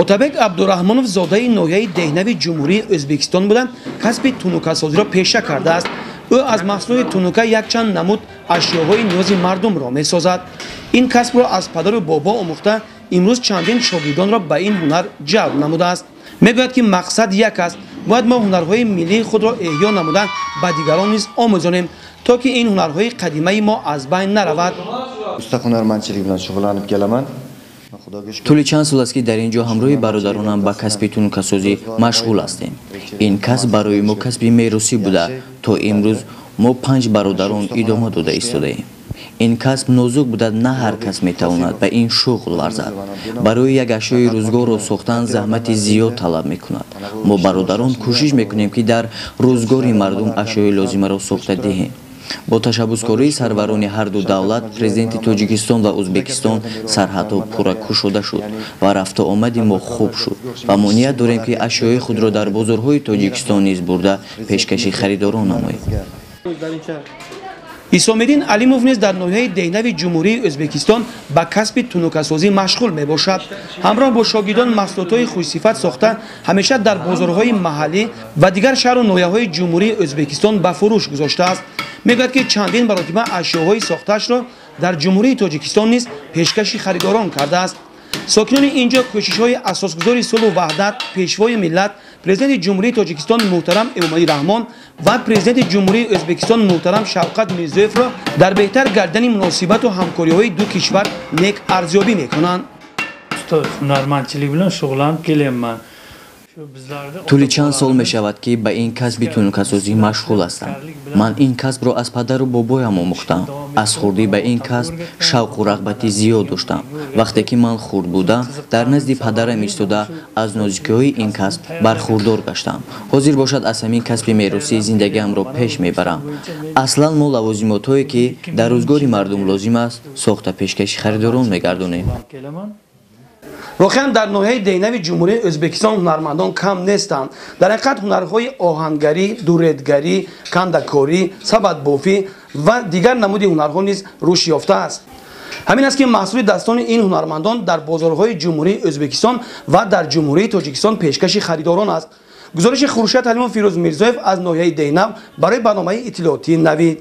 Отабек Абдураҳмонов зодаи ноҳияи Деҳнави Ҷумҳурии Ӯзбекистон буда, касби тунукасозиро пеша кардааст. Ӯ аз маҳсулоти тунука якчанд намуд ашёҳои ниёзи мардумро месозад. Ин касбро аз падару бобо омӯхта, имрӯз чандин шогирдонро ба ин ҳунар ҷалб намудааст. Мегӯяд, ки мақсад як аст: бояд мо ҳунарҳои миллии худро эҳё намуда, ба дигарон низ омӯзонем, то ки ин ҳунарҳои қадимаи мо аз байн наравад. Usta hunarmandchilik bilan shug'ullanib kelaman. Тӯли чанд сол аст, ки дар ин ҷо ҳамроҳи бародаронам ба касби тунукасозӣ машғул ҳастем. Ин касб барои мо касби меросӣ буда, то имрӯз мо панҷ бародарон идома дода истодаем. Ин касб нозук буда, на ҳар кас метавонад ба ин шуғл варзад. Барои як ашёи рӯзгорро сохтан заҳмати зиёд талаб мекунад. Мо, бародарон, кӯшиш мекунем, ки дар рӯзгори мардум ашёи лозимаро сохта диҳем. Бо ташаббускории сарварони ҳарду давлат, президенти Тоҷикистон ва Ӯзбекистон, сарҳадҳо пурра кушода шуд ва рафту омади мо хуб шуд ва мо ният дорем, ки ашёи худро дар бозорҳои Тоҷикистон низ бурда, пешкаши харидорон намоем. Исомиддин Алимов низ дар ноҳияи Деҳнави Ҷумҳурии Ӯзбекистон ба касби тунукасозӣ машғул мебошад. Ҳамроҳ бо шогирдон маҳсулотҳои хушсифат сохта, ҳамеша дар бозорҳои маҳаллӣ ва дигар шаҳру ноҳияҳои Ҷумҳурии Ӯзбекистон ба фурӯш гузоштааст. Мегӯяд, ки чандин маротиба ашёҳои сохтаашро дар Ҷумҳурии Тоҷикистон низ пешкаши харидорон кардааст. Сокинони ин ҷо кӯшишҳои асосгузори сулҳу ваҳдат, пешвои миллат, президенти Ҷумҳурии Тоҷикистон муҳтарам Эмомалӣ Раҳмон ва президенти Ҷумҳурии Ӯзбекистон муҳтарам Шавкат Мирзиёевро дар беҳтар гардидани муносибату ҳамкориҳои ду кишвар нек арзёбӣ мекунанд. Usta hunarmandchilik bilan shug'ullanib kelyapman. Тӯли чанд сол мешавад, ки ба ин касби тунукасозӣ машғул ҳастам. Ман ин касбро аз падару бобоям омӯхтам. Аз хурдӣ ба ин касб шавқу рағбати зиёд доштам. Вақте ки ман хурд будам, дар назди падарам истода, аз нозикиҳои ин касб бархурдор гаштам. Ҳозир бошад, аз ҳамин касби меросӣ зиндагиамро пеш мебарам. Аслан мо лавозимотҳое, ки дар рӯзгори мардум лозим аст, сохта, пешкаши харидорон мегардонем. Воқеан, дар ноҳияи Деҳнави Ҷумҳурии Ӯзбекистон ҳунармандон кам нестанд. Дар ҳақиқат, ҳунарҳои оҳангарӣ, дуредгарӣ, кандакорӣ, сабадбофӣ ва дигар намуди ҳунарҳо низ рушд ёфтааст. Ҳамин аст, ки маҳсули дастони ин ҳунармандон дар бозорҳои Ҷумҳурии Ӯзбекистон ва дар Ҷумҳурии Тоҷикистон пешкаши харидорон аст. Гузориши Хуршед Ҳалимов, Фирӯз Мирзоев аз ноҳияи Деҳнав барои барномаи иттилоотии Навид.